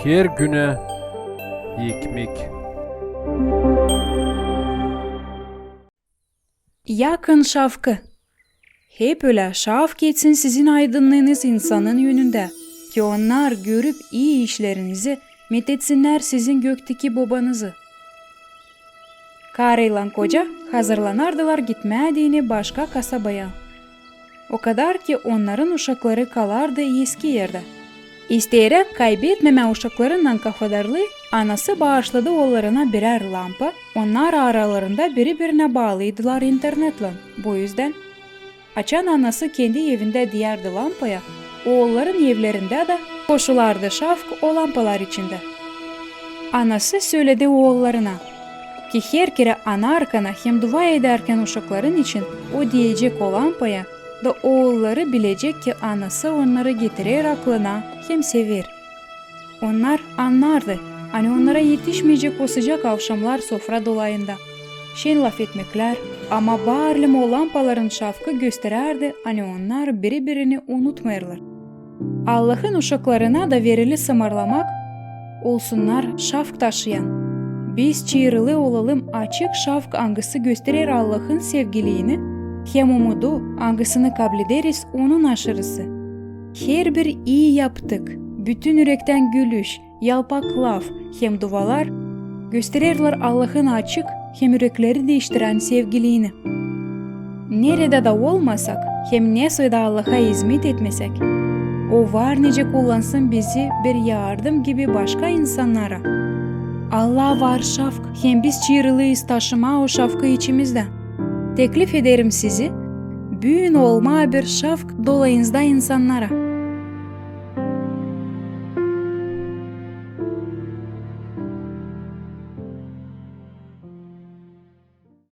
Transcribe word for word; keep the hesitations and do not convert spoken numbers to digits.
Her günä ekmek. Yakın şafkı. Hep ölä şafk etsin sizin aydınnıınız insanın önündä, ki onnar, görüp ii işlerinizi, metettinnär sizin gökteki Bobanızı. Karıylan koca hazırlanardılar gitmää deyni başka kasabaya. O kadar ki onnarın uşakları kalardı eski erdä. İsteerän kaybetmemää uşaklarınnan kafadarlıı, anası baaşladı oollarına birär lampa, onnar aralarında biri-birinä baalıydılar internetlän. Bu üzdän, açan anası kendi evindä deyärdi lampaya, oolların evlerindä dä koşulardı şafk o lampalar içindä. Anası söledi oollarına, ki her kerä anarkana hem dua edärkän uşakların için o deyecek o lampaya, da oolları bilecek, ki anası onnarı getirer aklına hem sever. Onnar annardı, ani onnara etişmeyecek o sıcak avşamnar sofra dolayında, şen lafetmeklär, ama baarlim o lampaların şafkı gösterärdi, ani onnar biri-birini unutmêêrlar. Allahın uşaklarına da verili sımarlamak, olsunnar şafk taşıyan. Biz çayırılı olalım açık şafk, angısı gösterer Allahın sevgiliini hem umudu, angısını kablederiz Onun aşırısı. Herbir ii yaptık, bütün ürektän gülüş, yalpak laf hem dualar göstererlär Allahın açık hem ürekleri diiştirän sevgiliini. Neredä dä olmasak hem nesoyda Allaha izmet etmesäk, O var nicä kullansın bizi bir yardım gibi başka insannara. Allah var şafk hem biz çayırılıyız taşımaa o şafkı içimizdä. Teklif ederim sizi büün olmaa bir şafk dolayınızda insannara.